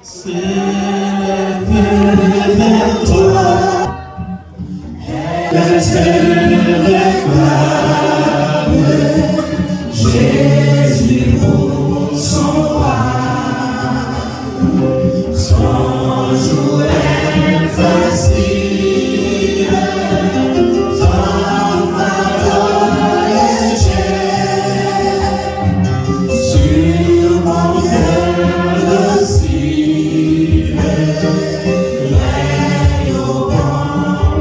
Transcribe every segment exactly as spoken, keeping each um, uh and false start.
S'élève vers toi, elle te réclame, Jésus pour son roi. Son jour est facile, ton fardeau léger. Sur mon cœur docile, veille au bon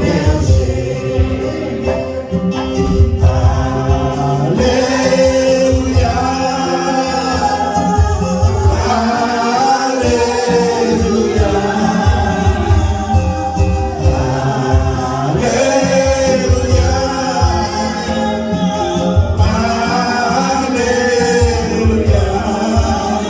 berger. Alléluia, alléluia, alléluia. Alelouya, alelouya,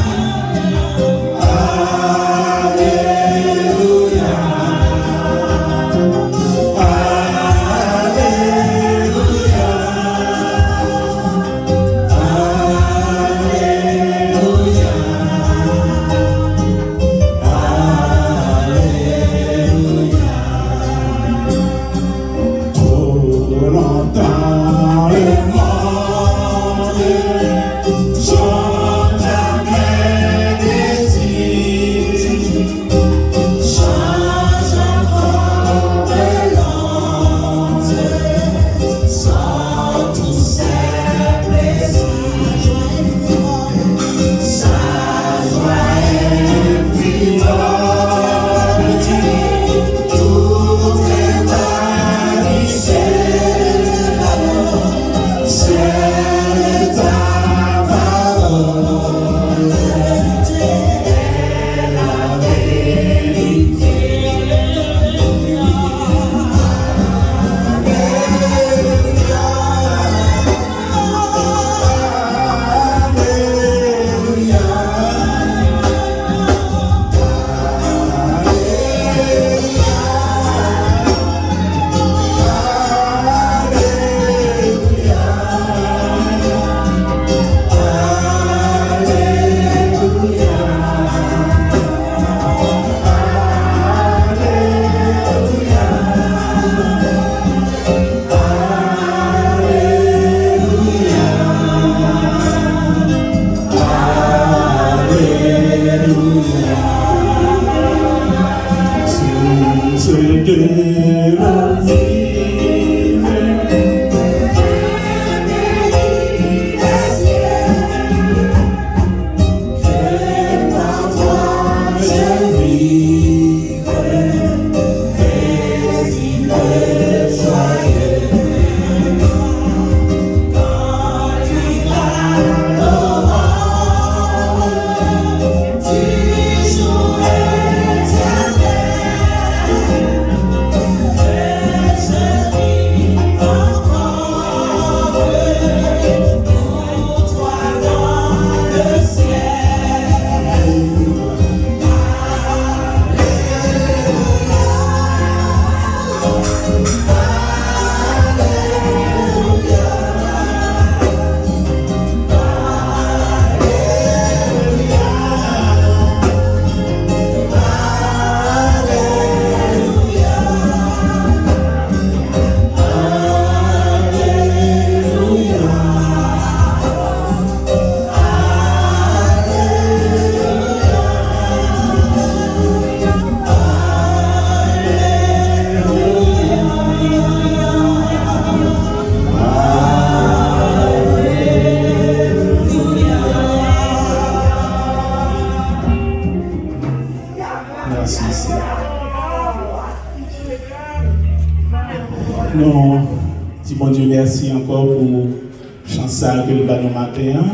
alelouya, alelouya, alelouya. Trop longtemps le monde changea mes désirs, change encore de l'onde, sans tous ses plaisirs. Sa jwa envivan, tout envanise, se ta pawòl, la verite. Mèsi, Senyè. Nou di Bondye mèsi ankò pou chans sa a ke l ba nou maten an,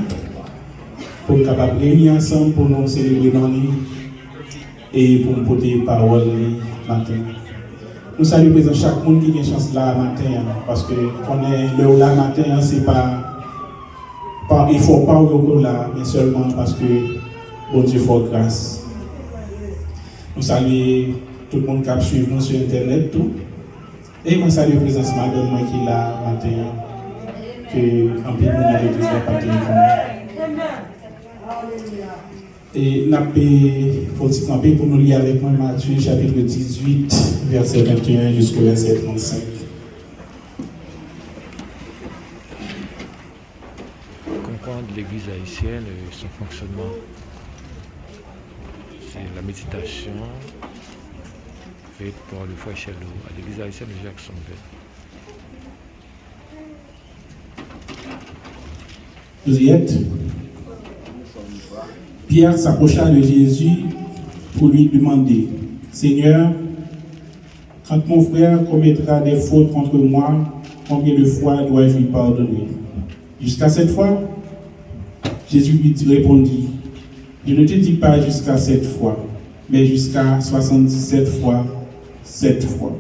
pou n kapab reyini ansanm pou nou selebre non li e pou n pote pawòl li maten an. Nou salye prezans chak moun ki gen chans la maten an, paske konnen lè w la maten an, se pa pa efò pa w yo ke w la, men sèlman paske Bondye fè w gras. Nou salye tout moun k ap swiv nou sou entènèt tou. E mwen salye prezans madanm mwen ki la maten an, ke anpil moun nan legliz la pa te konnen. E n ap fè yon ti kanpe pou nou li avèk mwen Matye chapit dizuit, vèsè venteyen jiska vèsè trannsenk. Konprann legliz ayisyèn, euh, son fonksyònman, se la méditation faite par le frère Sherlock à l'église haïtienne de Jacksonville. Juliette. Pierre s'approcha de Jésus pour lui demander, Seigneur, quand mon frère commettra des fautes contre moi, combien de fois dois-je lui pardonner? Jusqu'à sept fois? Jésus lui répondit, Je ne te dis pas jusqu'à sept fois, mais jusqu'à soixante-dix-sept fois sept fois.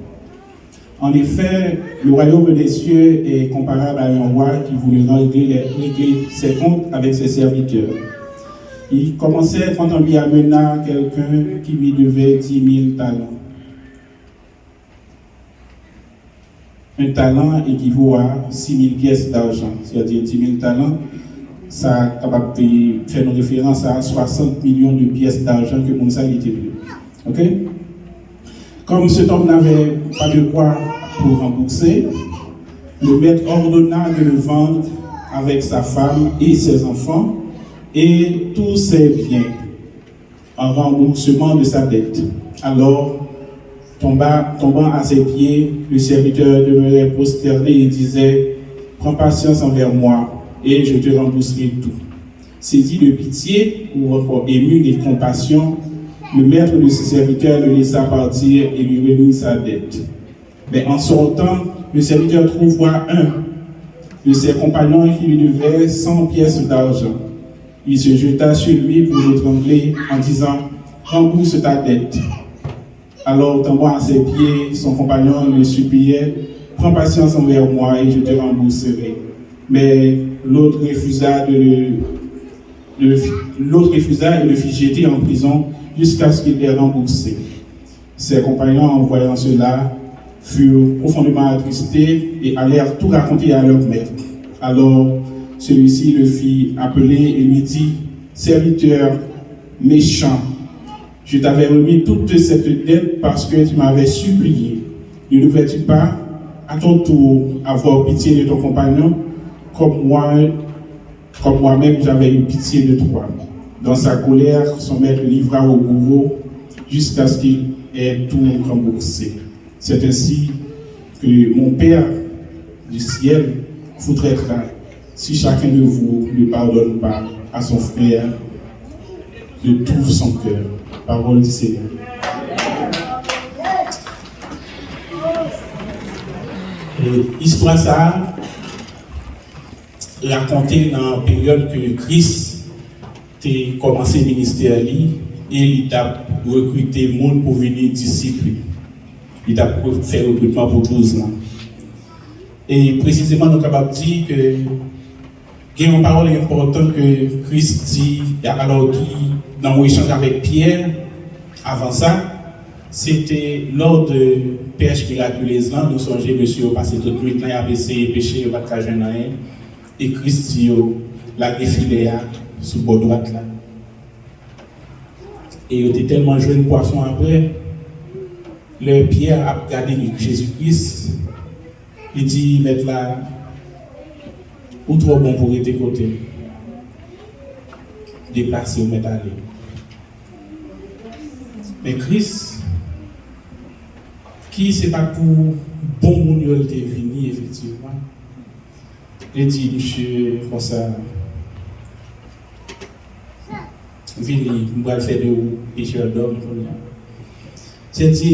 En effet, le royaume des cieux est comparable à un roi qui voulait régler, régler ses comptes avec ses serviteurs. Il commençait quand on lui amena quelqu'un qui lui devait dix mille talents. Un talent équivaut à six mille pièces d'argent, c'est-à-dire dix mille talents, sa kapab fè nou referans a swasant milyon de pyès dajan ke moun sa li te dwe. Ok? Comme cet homme n'avait pas de quoi pour rembourser, le maître ordonna de le vendre avec sa femme et ses enfants et tous ses biens en remboursement de sa dette. Alors, tomba, tombant à ses pieds, le serviteur demeurait prosterné et disait, Prends patience envers moi, et je te rembourserai tout. Saisi de pitié ou encore ému de compassion, le maître de ses serviteurs le laissa partir et lui remit sa dette. Mais en sortant, le serviteur trouva un de ses compagnons qui lui devait cent pièces d'argent. Il se jeta sur lui pour l'étrangler en disant, Rembourse ta dette. Alors, tombant à ses pieds, son compagnon le suppliait, Prends patience envers moi et je te rembourserai. Mais l'autre refusa de le, de le, l'autre refusa et le fit jeter en prison jusqu'à ce qu'il ait remboursé. Ses compagnons, en voyant cela, furent profondément attristés et allèrent tout raconter à leur maître. Alors, celui-ci le fit appeler et lui dit, Serviteur méchant, je t'avais remis toute cette dette parce que tu m'avais supplié. Ne devrais-tu pas, à ton tour, avoir pitié de ton compagnon, comme moi, comme moi-même j'avais eu pitié de toi? Dans sa colère, son maître le livra au bourreau jusqu'à ce qu'il ait tout remboursé. C'est ainsi que mon Père du ciel vous traitera si chacun de vous ne pardonne pas à son frère de tout son cœur. Parole du Seigneur. E istwa sa a rakonte nan peryòd ke Kris te kòmanse ministè li e li t ap rekrite moun pou vini disip li. Li t ap fè rekritman pou douz lan. E presizeman, nou kapab di ke gen yon pawòl enpòtan ke Kris di, alò ki nan yon echanj avèk Pyè, avan sa, se te lò de pèch mirakilez lan, nou sonje mesye yo pase tout nwit lan, y ap eseye peche, yo pa t ka jwenn anyen. E Kris di yo, lage filè a sou bò dwat la. E yo te tèlman jwenn pwason apre, lè Pyè ap gade Jezi Kris, li di, Mèt la, ou twò bon pou rete kote m. Deplase, ou mèt ale. Men Kris, ki se pa pou bon moun yo l te vini, efektivman, li di misye konsa, Vini, m pral fè de ou pechè dòm kounye a. Sètadi,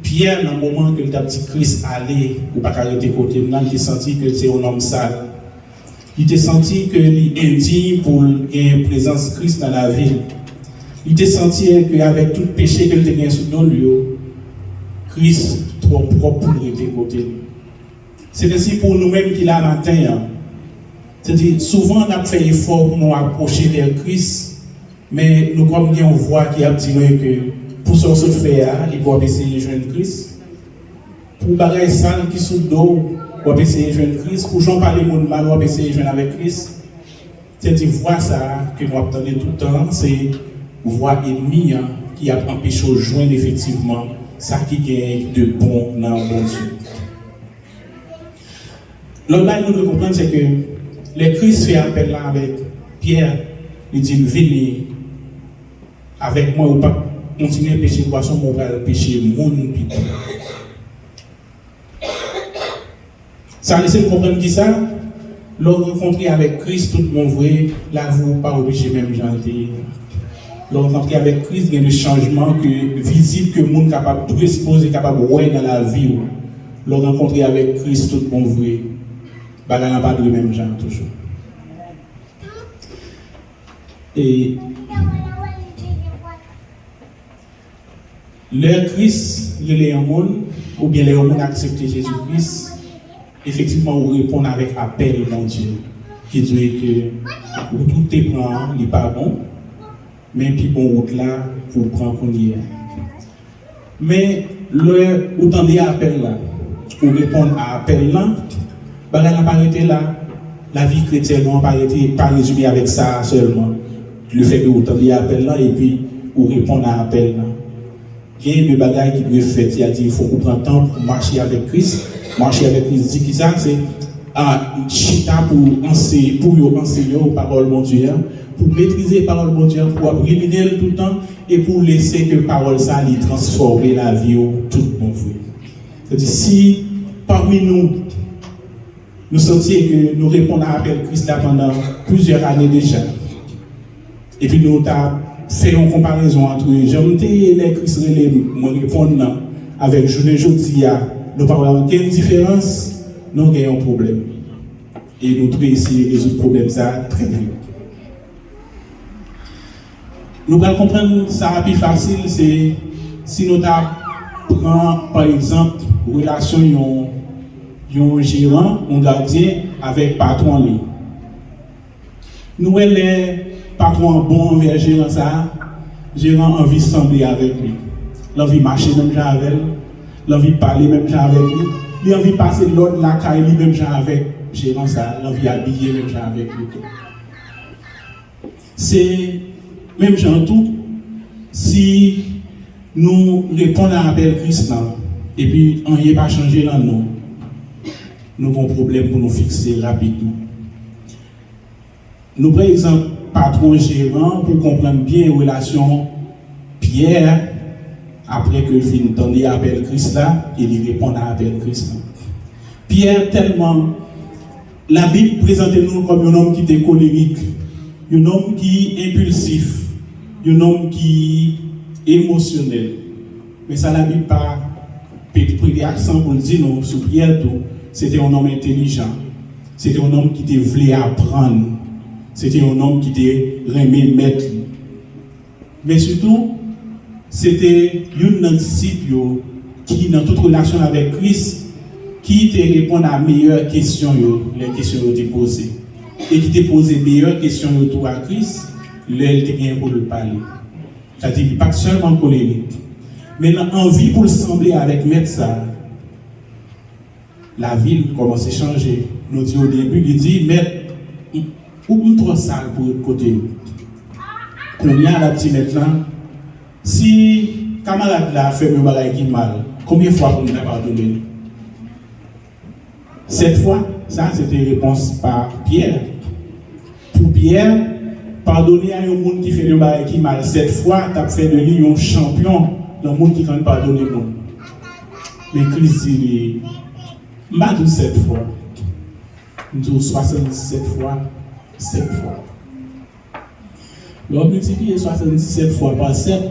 Pyè, nan moman ke l t ap di Kris, Ale, ou pa ka rete kote m nan, li te santi ke l se yon nonm sal. Li te santi ke li endiy pou l gen prezans Kris nan lavi l. Li te santi ke avèk tout peche ke l te gen sou do l yo, Kris twò pwòp pou l rete kote l. Se te si pou nou menm ki la maten an. Sètadi, souvan n ap fè efò pou nou apwoche vè Kris, men nou kòm gen yon vwa ki ap di nou ke pou sa w sot fè a, epi w ap eseye jwenn Kris. Pou bagay sal ki sou do w, w ap eseye jwenn Kris. Pou jan w pale moun mal, w ap eseye jwenn avèk Kris. Sètadi, vwa sa a ke nou ap tande tout tan an, se vwa ènmi an ki ap anpeche w jwenn efektivman sa ki genyen de bon nan Bondye. Lòt bagay nou dwe konprann, se ke lè Kris fè apèl la avèk Pyè, li di l, "Vini avèk mwen, ou p ap kontinye peche pwason, men ou pral peche moun pito." Sa lese n konprann kisa? Lè w rankontre avèk Kris tout bon vre, lavi w pa oblije menm jan l te ye. Lè w rankontre avèk Kris, gen de chanjman ke vizib ke moun kapab presipoze, kapab wè nan lavi w. Lè w rankontre avèk Kris tout bon vre, bagay lan pa dwe menm jan toujou. E lè Kris rele yon moun, oubyen lè yon moun aksepte Jezi Kris, efektivman, ou reponn avèk apèl Bondye, ki di ke wout ou te pran an, li pa bon, men pi bon wout la pou w pran kounye a. Men, lè ou tande apèl la, ou reponn a apèl lan, bagay lan pa rete la. Lavi kretyèn nou an pa rete, pa rezime avèk sa a sèlman. Lefètke ou tande apèl lan epi ou reponn a apèl lan. Gen de bagay ki dwe fèt, sètadi fòk ou pran tan pou mache avèk Kris. Mache avèk Kris di kisa? Se a, chita pou anse-, pou yo anseye w pawòl Bondye an, pou metrize pawòl Bondye an, pou w ap rimine l toutan, e pou w lese ke pawòl sa li transfòme lavi w tout bon vre. Sètadi, si pami nou, nou santi ke nou reponn a apèl Kris la pandan plizyè ane deja, epi nou ta fè yon konparezon ant jan m te ye lè Kris rele m, mwen reponn nan, avèk jounen jodi a, nou pa wè okenn diferans, nou gen yon pwoblèm. E nou dwe eseye rezoud pwoblèm sa a trè vit. Nou pral konprann sa a pi fasil, se si nou ta pran, pa egzanp, relasyon yon, yon jeran, yon gadyen avèk patwon li. Nou wè lè patwon an bon anvè jeran sa a, jeran an anvi sanble avèk li. L anvi mache menm jan avè l, l anvi pale menm jan avèk li, li anvi pase lòd lakay li menm jan avèk jeran sa a, l anvi abiye menm jan avèk li tou. Se menm jan tou, si nou reponn a apèl Kris lan, epi anyen pa chanje nan nou, nou gon pwoblèm pou nou fikse rapidman. Nou pran egzanp patwon jeran pou konprann byen relasyon Pyè, apre ke l fin tande apèl Kris la, e li reponn a apèl Kris la. Pyè tèlman, Labib prezante nou kòm yon nonm ki te kolerik, yon nonm ki enpilsif, yon nonm ki emosyonèl. Men sa Labib pa pe-, prete aksan pou l di nou sou Pyè tou, se te yon nonm entelijan, se te yon nonm ki te vle aprann, se te yon nonm ki te renmen mèt li. Men sitou, se te youn nan disip yo ki, nan tout relasyon l avèk Kris, ki te reponn a meyè kesyon yo lè kesyon yo te poze. E ki te poze meyè kesyon yo tou a Kris lè l te gen pou l pale. Sa di, li pa t sèlman kolerik, men nan anvi pou l sanble avèk Mèt sa a, lavi l kòmanse chanje. Nou di o debi, li di, "Mèt, m, ou, m twò sal pou ret kote m." Kounye a, l ap di Mèt lan, "Si kamarad la fè m yon bagay ki mal, konbyen fwa pou m ta padone l?" Sèt fwa, sa se te repons pa Pyè. Pou Pyè, padone a yon moun ki fè l yon bagay ki mal sèt fwa t ap fè de li yon chanpyon nan moun ki konn padone moun. Men Kris di li, "M pa di w sèt fwa, m di w swasanndisèt fwa sèt fwa." Lè w miltipliye swasanndisèt fwa pa sèt,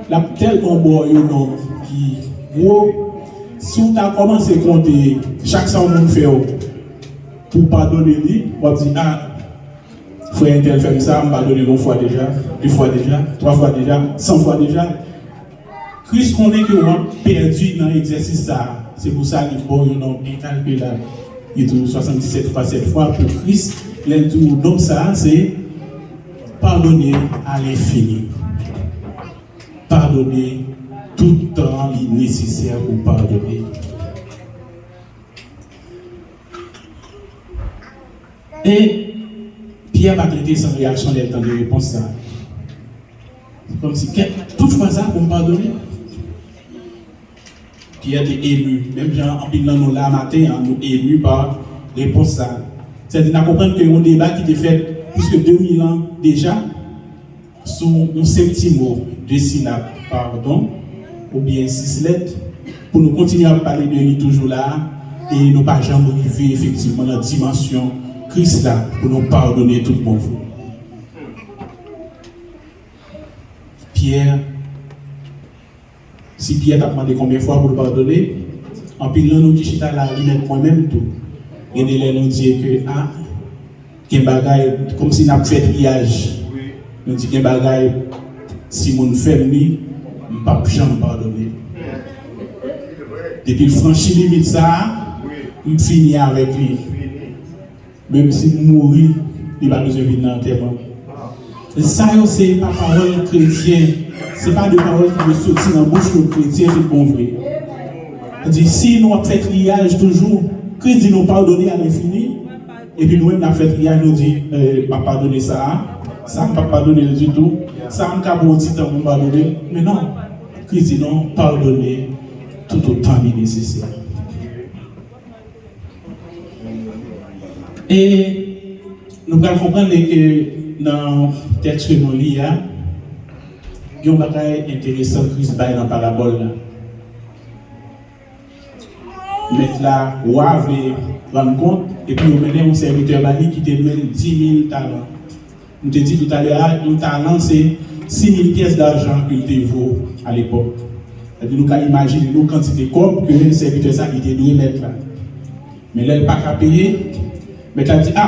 l ap tèlman ba w yon nonb ki gwo, si w ta kòmanse konte chak sa yon moun fè w pou w padone li, w ap di, "A, frè entèl fè m sa, m padone l yon fwa deja, de fwa deja, twa fwa deja, san fwa deja." Kris konnen ke w ap pèdi nan egzèsis sa a. Se pou sa li ba w yon nonb enkalkilab. Li di w swasanndisèt fwa sèt fwa pou Kris. Lè l di w nonb sa a, se padone a lenfini. Padone tout tan li nesesè pou padone. E Pyè pa t rete san reyaksyon lè l tande repons sa a. Kòmsi kèk, tout fwa sa pou m padone? Pyè te emu. Menm jan anpil nan nou la maten an, nou emu pa repons sa. Sètadi n a konprann ke yon deba ki te fèt plis ke de mil an deja, sou yon senp ti mo, de silab, padon, oubyen sis lèt, pou nou kontinye ap pale de li toujou la a, e nou pa janm rive efektivman nan dimansyon Kris la pou nou padone tout bon vre. Pyè, si Pyè t ap mande konbyen fwa pou l padone, anpil nan nou ki chita la a, li mèt mwen menm tou, gen de lè nou di ke, a, gen bagay, kòmsi n ap fè triyaj. Nou di gen bagay, si moun fè m li, m p ap janm padone l. Depi l franchi limit sa a, m fini avèk li. Menm si m mouri, li pa bezwen vin nan antèman m. Sa yo se pa pawòl kretyen. Se pa de pawòl ki dwe soti nan bouch yon kretyen tout bon vre. Sa di, si nou ap fè triyaj toujou, Kris di nou padone alenfini, epi nou menm n ap fè triyaj, nou di, eh, m ap padone sa a, sa a m p ap padone l ditou, sa a m ka pran yon ti tan pou m padone l. Men non, Kris di nou padone toutotan li nesesè. E nou pral konprann ke nan tèks ke nou li a, gen yon bagay enteresan Kris bay nan parabòl la. Mèt la, wa vle rann kont, epi yo mennen yon sèvitè ba li ki te dwe l di mil talan. M te di toutalè a, yon talan se sis mil pyès dajan ke l te vo alepòk. Sètadi nou ka imajine nou kantite kòb ke sèvitè sa li te dwe mèt la. Men lè l pa ka peye, mèt la di, a,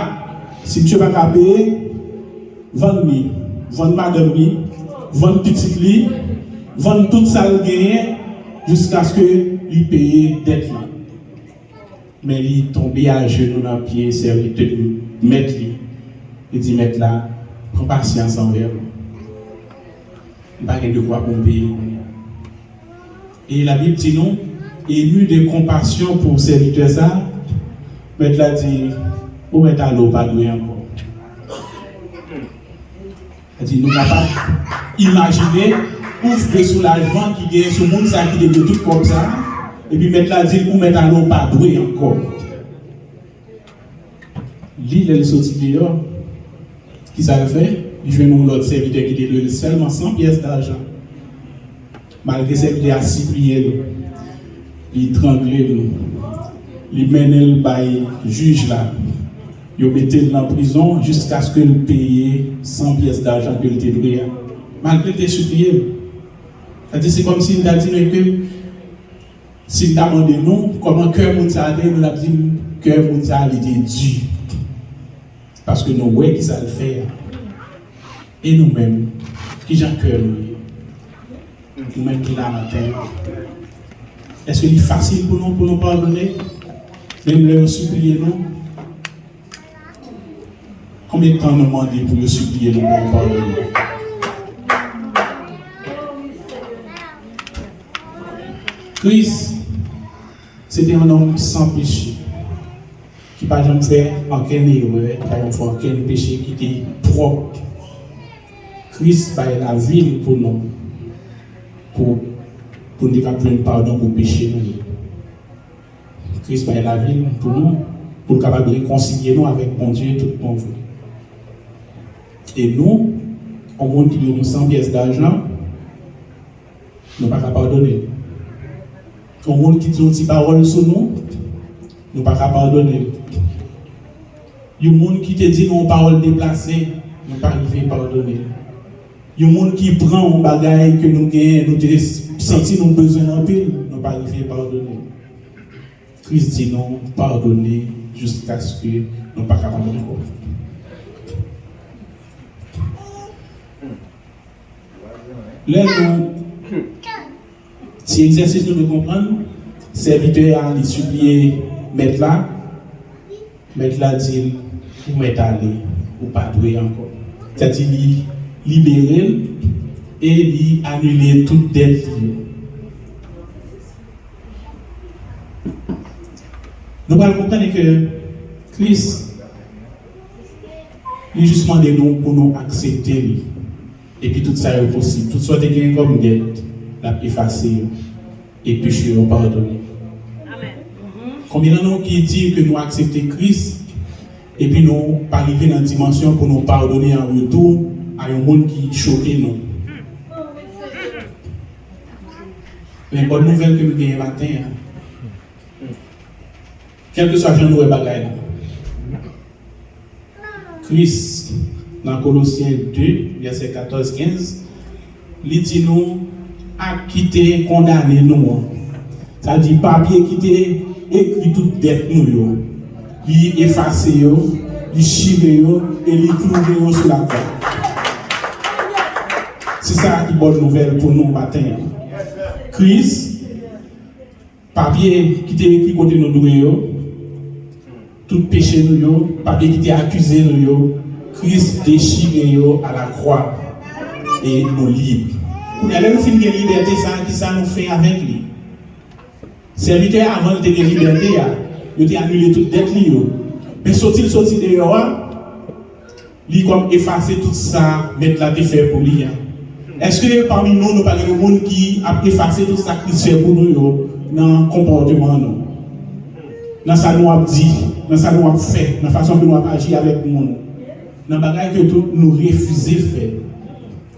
si misye pa ka peye, vann li, vann madanm li, vann pitit li, vann tout sa l genyen, jiskaske li peye dèt la. Men li tonbe ajenou nan pye sèvitè mèt li. Li di mèt la, pran pasyans anvè m. M pa gen dekwa pou m peye kounye a. E Labib di nou, ému de compassion pou sèvitè sa, mèt la di, ou mèt ale, ou pa dwe ankò. Sa di, nou kapab imajine ouf de soulajman ki gen sou moun sa ki te dwe tout kòb sa, epi mèt la di l, ou mèt ale, ou pa dwe ankò. Li, lè l soti deyò, kisa l fè? Li jwenn yon lòt sèvitè ki te dwe l sèlman san pyès dajan. Malgre sèvitè a sipliye l, li trangle l, li mennen l bay jij la. Yo mete l nan prizon jiskaske l peye san pyès dajan ke l te dwe a. Malgre l te sipliye l. Sa di, se kòmsi l ta di nou ke si m ta mande nou kòman kè moun sa a te ye, nou t ap di m kè moun sa a li te di. Paske nou wè kisa l fè a. E nou menm, kijan kè nou ye? Nou menm ki la maten an, èske li fasil pou nou, pou nou padone? Menm lè yo sipliye nou, konbyen tan nou mande pou yo sipliye nou pou nou padone? Kris, se te yon nonm san peche, ki pa janm fè ankenn erè, ki pa janm fè ankenn peche, ki te pwòp. Kris bay lavi l pou nou, pou, pou n te kab jwenn padon pou peche nou yo. Kris bay lavi l pou nou, pou l kapab rekonsilye nou avèk Bondye tout bon vre. E nou, yon moun ki dwe nou san pyès dajan, nou pa ka padone l. Yon moun ki di yon ti pawòl sou nou, nou pa ka padone l. Yon moun ki te di nou yon pawòl deplase, nou pa rive padone l. Yon moun ki pran yon bagay ke nou genyen, nou te santi nou bezwen anpil, nou pa rive padone l. Kris di nou padone jiskaske nou pa kapab ankò. Lè nou, ti egzèsis nou dwe konprann, sèvitè a, li sipliye mèt la, mèt la di l, ou mèt ale, ou pa dwe ankò. Sètadi li libere l e li anile tout dèt li yo. Nou pral konprann ke Kris, li jis mande nou pou nou aksepte li. Epi tout sa yo posib. Tout sa w te genyen kòm dèt, l ap efase yo. E peche yo padone. Konbyen nan nou ki di ke nou aksepte Kris, epi nou pa rive nan dimansyon pou nou padone an retou a yon moun ki choke nou? Men bòn nouvèl ke nou genyen maten an, kèlkeswa jan nou wè bagay la, Kris, nan Kolosyen de, vèsè katòz kenz, li di nou, ak ki te kondane nou an. Sa di, papye ki te ekri tout dèt nou yo, li efase yo, li chire yo, e li klouve yo sou lakwa. Se sa ki bòn nouvèl pou nou maten an. Kris, papye ki te ekri kote nou dwe yo, tout peche nou yo, papye ki te akize nou yo, Kris dechire yo a la croix e nou lib. Kounye a, lè nou fin gen libète sa, ki sa nou fè avèk li? Sèvitè a, avan l te gen libète a, yo te anile tout dèt li yo. Men soti l soti deyò a, li kòm efase tout sa Mèt la te fè pou li a. Èske pami nou, nou pa gen yon moun ki ap efase tout sa Kris fè pou nou yo nan konpòteman nou? Nan sa nou ap di, nan sa nou ap fè, nan fason ke nou ap aji avèk moun, nan bagay ke tou nou refize fè.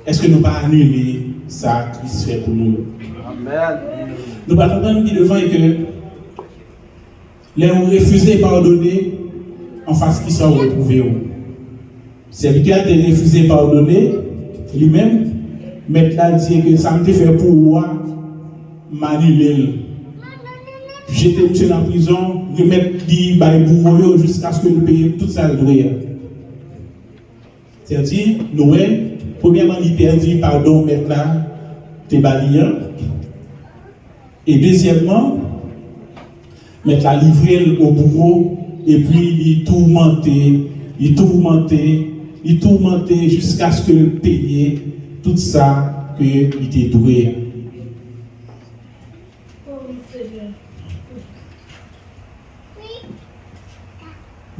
Èske nou pa anile sa Kris fè pou nou yo? Nou pral konprann pi devan e ke lè ou refize padone, anfas ki sa ou retwouve w? Sèvitè a te refize padone li menm. Mèt la di ke sa m te fè pou ou a, m anile l. Jete misye nan prizon, remèt li bay bouwo yo jiskaske l peye tout sa l dwe a. Sèti, nou wè, premyèman, li pèdi padon mèt la te ba li an. E dezyèmman, mèt la livre l o bouwo, epi li toumante, li toumante, li toumante jiskaske l peye tout sa ke li te dwe a.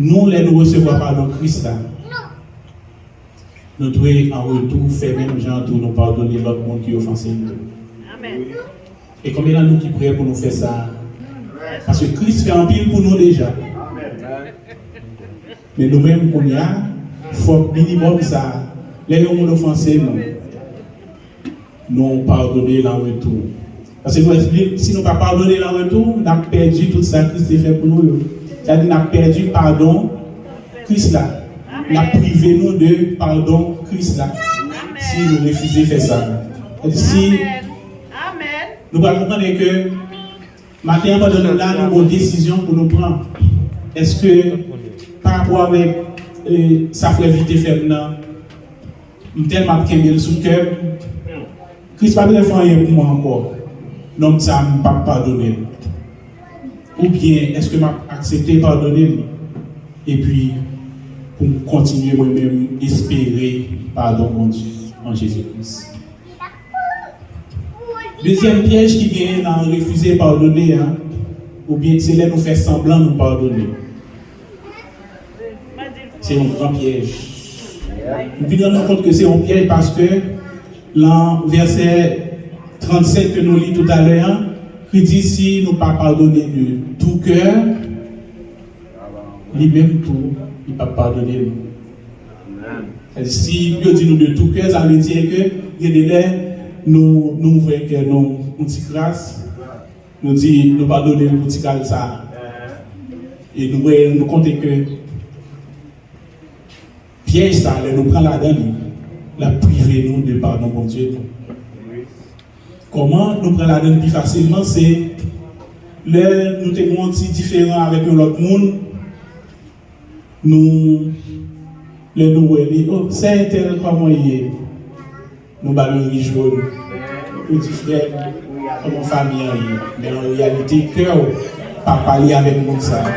Nou, lè nou resevwa padon Kris la, nou dwe an retou fè menm jan tou nou padone lòt moun ki ofanse nou. E konbyen nan nou ki prè pou nou fè sa? Paske Kris fè anpil pou nou deja. Men nou menm kounye a, fòk minimòm sa, lè yon moun ofanse nou, nou padone l an retou. Paske nou wè, si nou pa padone l an retou, n ap pèdi tout sa Kris te fè pou nou yo. Sa di n ap pèdi padon Kris la. N ap prive nou de padon Kris la si nou refize fè sa. Sa di si nou pral konprann ke maten an, pandan nou la, nou gon desizyon pou nou pran. Èske pa rapò avèk, eh, sa frè Vite fè m nan, m tèlman ap kenbe l sou kè m, Kris pa bezwen fè anyen pou mwen ankò. Nonm sa a, m p ap padone l. Oubyen èske m ap aksepte padone l? Epi pou m kontinye mwen menm espere padon Bondye an Jezi Kris. Dezyèm pyèj ki genyen nan refize padone a, oubyen se lè nou fè sanblan nou padone. Se yon gran pyèj. M vin rann mwen kont ke se yon pyèj paske lan vèsè trannsenk ke nou li toutalè a, ki di si nou pa padone de tou kè, li menm tou, li p ap padone nou. Sèdi, si yo di nou de tou kè, sa vle di ke gen de lè nou, nou ouvè kè nou yon ti kras, nou di nou padone l pou ti kal sa. E nou wè, nou konte ke pyèj sa, lè nou pran ladan li, l ap prive nou de padon Bondye tou. Kòman nou pran ladan li pi fasilman? Se lè nou te gen yon ti diferan avèk yon lòt moun, nou, lè nou wè li, "Oh, sè entèl, kòman w ye?" Nou ba l yon ri jòn. Ou di, "Frè m, kòman fanmi an ye?" Men an reyalite, kè w pa pale avèk moun sa a.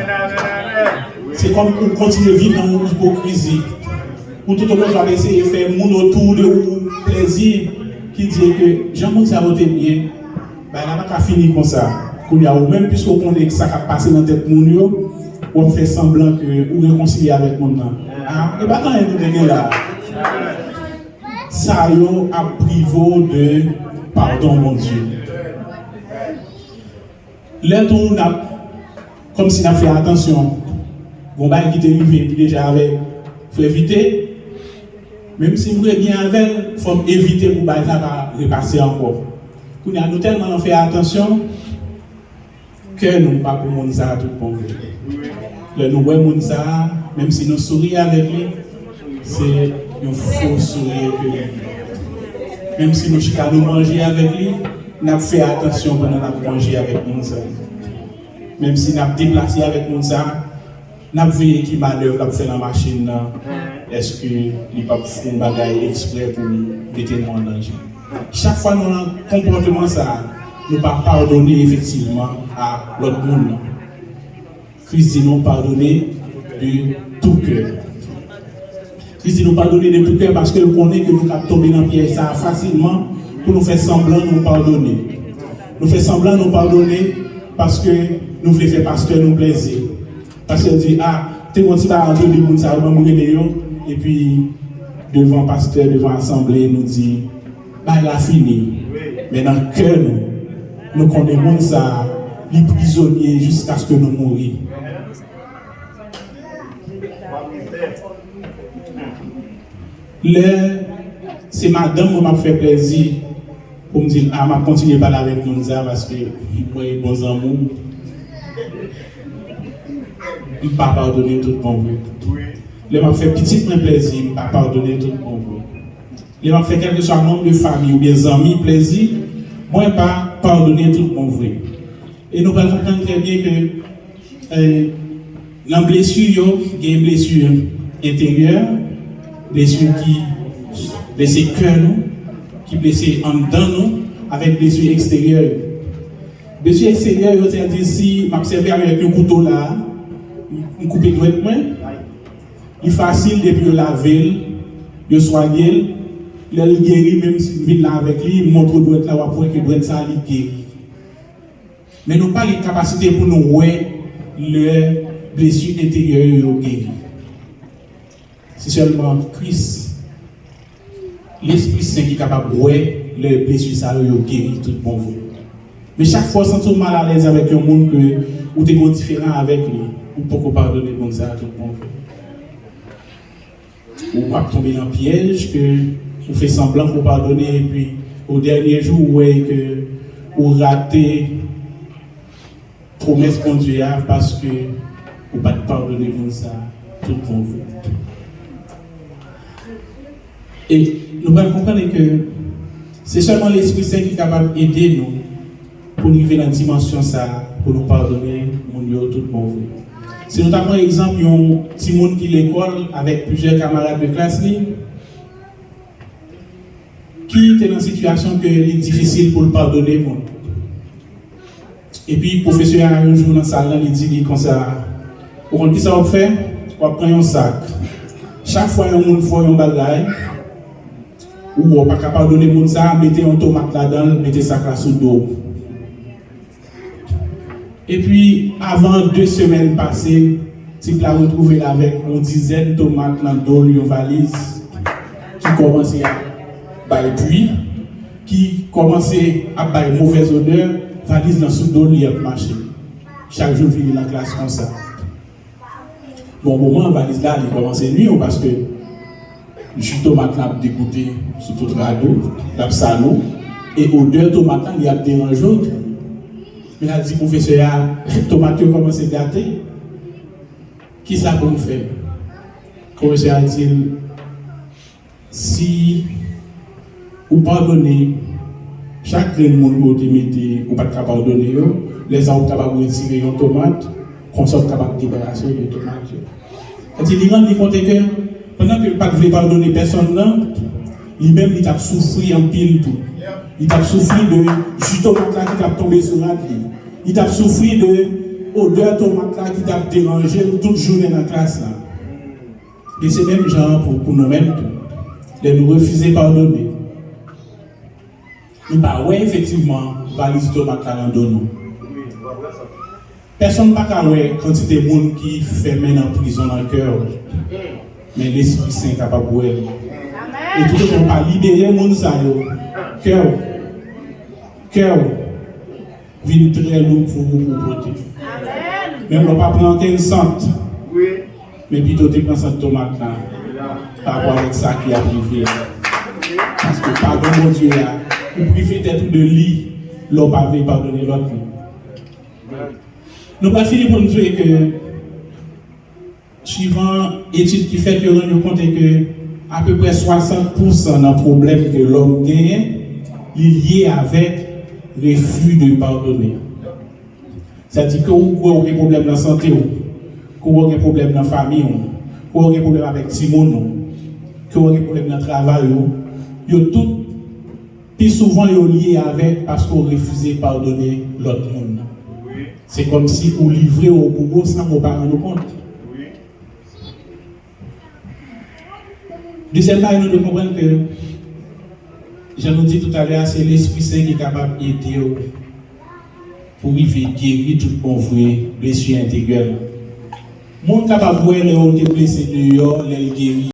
Se kòm ou kontinye viv nan yon ipokrizi. Ou toutotan w ap eseye fè moun otou de ou plèzi, ki di ke jan moun sa yo te byen, bagay la pa ka fini konsa. Kounye a, ou menm, piske w konnen sa k ap pase nan tèt moun yo, w ap fè sanblan ke ou rekonsilye avèk moun nan. A, e pa t anyen nou te gen la. Sa yo ap prive w de padon Bondye. Lè tou n ap, kòmsi n ap fè atansyon, gon bagay ki te rive deja avèk frè Vite, menm si m rebyen avè l, fò m evite pou bagay sa pa repase ankò. Kounye a, nou tèlman nan fè atansyon, kè nou pa pou moun sa a tout bon vre. Lè nou wè moun sa a, menm si nou souri avèk li, se yon fo souri ke li ye. Menm si nou chita nou manje avèk li, n ap fè atansyon pandan n ap manje avèk moun sa a. Menm si n ap deplase avèk moun sa a, n ap veye ki manèv l ap fè nan machin nan. Èske li p ap fè yon bagay eksprè pou mete nou an danje? Chak fwa nou nan konpòtman sa a, nou pa padone efektivman a lòt moun nan. Kris di nou padone de tou kè. Kris di nou padone de tou kè paske l konnen ke nou kab tonbe nan pyèj sa a fasilman pou nou fè sanblan nou padone. Nou fè sanblan nou padone paske nou vle fè pastè nou plezi. Pastè di, a, te gon ti bagay ant de moun sa yo, ban m rele yo. Epi, devan pastè, devan asanble, nou di, bagay la fini. Men nan kè nou, nou konnen moun sa a, li prizonye jiskaske nou mouri. Lè se madanm mwen m ap fè plezi pou m di l, a, m ap kontinye pale avèk moun sa a paske m wè e bon zanmi w, m pa padone tout bon vre. Lè m ap fè pitit mwen plezi, m pa padone tout bon vre. Lè m ap fè kèlkeswa manm de fanmi oubyen zanmi plezi, mwen pa padone tout bon vre. E nou pral konprann trè byen ke, eh, nan blesi yo, gen blesi enteryè, blesi ki blese kè nou, ki blese anndan nou, avèk blesi eksteryè yo. Blesi eksteryè yo, sètadi si m ap sèvi avèk yon kouto la, m koupe dwèt mwen, li fasil depi yo lave l, yo swanye l, lè l geri, menm si m vin la avèk li, m montre w dwèt la, w ap wè ke dwèt sa a li geri. Men nou pa gen kapasite pou nou wè lè blesi enteryè yo, yo geri. Se sèlman Kris, Lespri Sen ki kapab wè lè blesi sa yo, yo geri tout bon vre. Men chak fwa w santi w malalèz avèk yon moun ke ou te gen yon diferan avèk li, ou poko padone moun sa a tout bon vre. Ou ap tonbe nan pyèj ke ou fè sanblan ke w padone, epi o dènye jou, ou wè ke ou rate pwomès Bondye a paske ou pa t padone moun sa a tout bon vre. E nou pral konprann ke se sèlman Lespri Sen ki kapab ede nou pou n rive nan dimansyon sa a, pou nou padone moun yo tout bon vre. Si nou ta pran egzanp yon timoun ki lekòl avèk plizyè kamarad de klas li, ki te nan sitiyasyon ke li difisil pou l padone moun. Epi pwofesè a yon jou nan sal la, li di li konsa, ou konn kisa w ap fè? W ap pran yon sak. Chak fwa yon moun fè w yon bagay, ou wè w pa ka padone moun sa a, mete yon tomat ladan l, mete sak la sou do w. Epi, avan de semèn pase, tip la retwouve l avèk yon dizèn tomat nan do l, yon valiz ki kòmanse ap bay bwi, ki kòmanse ap bay movèz odè, valiz lan sou do l, li ap mache. Chak jou l vini nan klas konsa. Bon, moman valiz la, li kòmanse nwi w paske ji tomat la ap degoute sou tout rad ou, l ap sal ou, e odè tomat la, li ap deranje w tou. Men l al di pwofesè a, tomat yo kòmanse gate. Kisa pou m fè? Pwofesè a di l, si ou padone chak grenn moun ke w te mete, ou pa t ka padone yo, lè sa a w kapab retire yon tomat, konsa w kapab debarase w de tomat yo. Sa di, li rann li kont ke, pandan ke l pa t vle padone pèsonn nan, li menm li t ap soufri anpil tou. Li t ap soufri de ji tomat la ki t ap tonbe sou rad li. Li t ap soufri de odè tomat la ki t ap deranje l tout jounen nan klas la. E se menm jan an pou, pou nou menm tou. Lè nou refize padone, nou pa wè efektivman valiz tomat la nan do nou. Pèsonn pa ka wè kantite moun ki fèmen nan prizon nan kè w, men Lespri Sen kapab wè l. E toutotan w pa libere moun sa yo, kè w, kè w vin trè lou pou ou pou pote. Menm lè w pa pran okenn sant, men pito w te pran sant tomat la pa rapò avèk sa ki ap rive a. Paske padon Bondye a, ou prive tèt ou de li lè w pa vle padone lòt moun. Nou pral fini pou n di ke, suivan etid ki fèt, yo rann yo kont ke apeprè swasant pousan nan pwoblèm ke lòm genyen, li lye avèk refus de pardonner. Sètadi ke ou kwè ou gen pwoblèm nan sante w, ke ou gen pwoblèm nan fanmi w, ke ou gen pwoblèm avèk timoun ou, ke ou gen pwoblèm nan travay ou, yo tout pi souvan yo lye avèk paske w refize padone lòt moun nan. Se kòmsi ou livre w o bouro san ke w pa rann ou kont. Dezyèm bagay nou dwe konprann ke, jan nou di toutalè a, se Lespri Sen ki kapab ede w pou rive geri tout bon vre blesi enteryè. Moun kapab wè lè w te blese deyò, lè l geri.